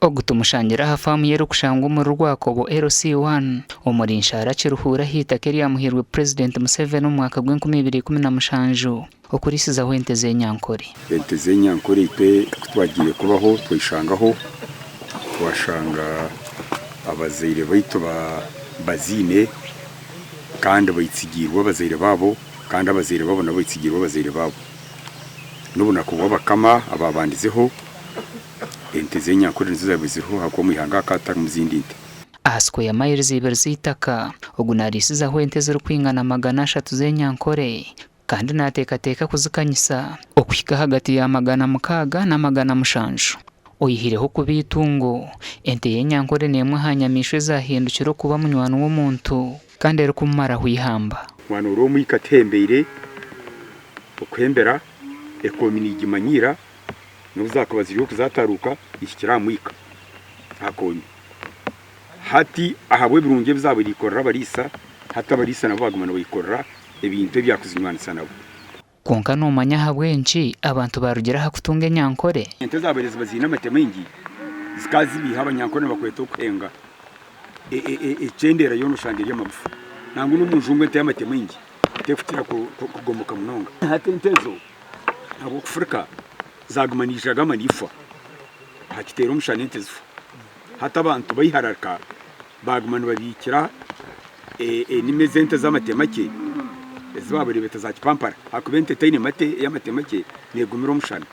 Ogu tumushangire aha faamu ye erikushangwa omuri Rwakobo LC1 omuri Nshaara Kiruhura ah'eitaka eryamuhairwe Purezidenti Museveni omu mwaka gw'enkumi ibiri 17 okuriisizaho ente z'enyankore. Ente z'enyankore itwe ku twagiire kubaho tweshangaho twashanga abazaire baitu baziine kandi baitsigiirwe abazaire baabo kandi abazaire baabo nabo baitsigiirwe abazaire baabo. N'obunaku bw'abakama abaabandizeho, ente z'enyankore nizo zaabaire ziriho ahakuba omu ihanga hakaba hatarimu zindi nte. Aha sikweya mayirizi ibiri z'eitaka, ogu naariisizaho ente ezirikwingana 300 z'enyankore kandi naateekateeka kuzikanyisa okuhika ahagati ya 600 na 700. Oyihireho kuba eitungo, ente y'enyankore n'emwe aha nyamaishwa ezaahindukire okuba munywani w'omuntu kandi erikumumaraho eihamba. Mwana ori omwika tihembeire okuhembera ekoomi nigimanyiira nobu zakuba ziri okuzataruuka ihikire aha mwika aha koomi. Hati ahabw'ebirungi ebi zaabaire ikorera abariisa, hati abariisa nabo baaguma nibaikorera ebintu ebyakuzinywanisa nabo. Kwonka noomanya ahabw'enki abantu baarugire aha kutunga enyankore? Ente ezaabaire ziba ziine amate maingi zikaba zibiiha abanyankore nibakweta okuhenga. Ekyendeera yoona oshanga eri amagufa. Nangwa n'omunjungu ente y'amate maingi terikukira kugomoka munonga. Hati ente ezo ahabw'okufurika zaaguma niijagama niifa. Aha kiteera omushana ente zifa. Hati abantu baihararika baaguma nibabiikira enimi ez'ente z'amate makye ezi baabaire beeta za kipampara ahakuba ente etaine mate ey'amate makye neegumira omushana.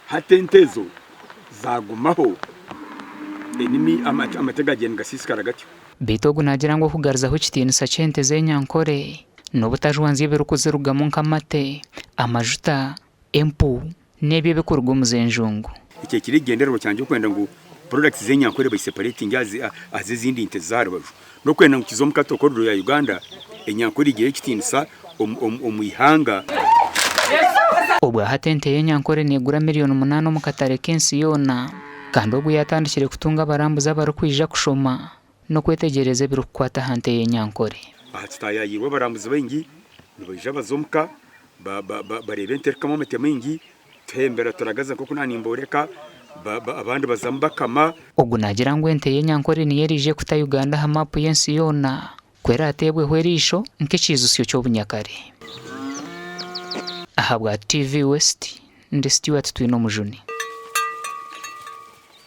Hati ente ezo zaagumaho enimi amate gaagyenda nigasiisikara gatyo. Beitu ogu naagira ngu okugaruzaho ekitiinisa ky'ente z'enyankore n'obutajwanzya ebirikuzirugamu nk'amate, amajuta, empu n'ebyo ebikuruga omu z'enjungu. Eki ekiri ekigyendererwa kyangye okwenda ngu products z'enyankore baiseparatinge aha z'ezindi nte z'aha rubaju. N'okwenda ngu kize omu cattle corridor ya Uganda, enyankore egire ekitiinisa omu ihanga. Obwahati ente y'enyankore negura miriyoni munaana omu katare k'ensi yoona kandi ogu yaatandikire kutunga abarambuzi abarikwija kushoma n'okwetegyereza ebirikukwata aha nte y'enyankore. Aha kitaayaayirwe abarambuzi baingi nibaija baza omuka bareeba ente erikukamwa amate maingi, tuhembera turagaza nk'oku naanimbooreka, abandi bazamu bakama. Ogu naagira ngu ente y'enyankore niyo eriije kuta Uganda aha maapu y'ensi yoona ku eraateebweho eriisho nk'ekiijutsyo ky'obunyakare. Ahabwa TV West, ndi Stuart Twinomujuni.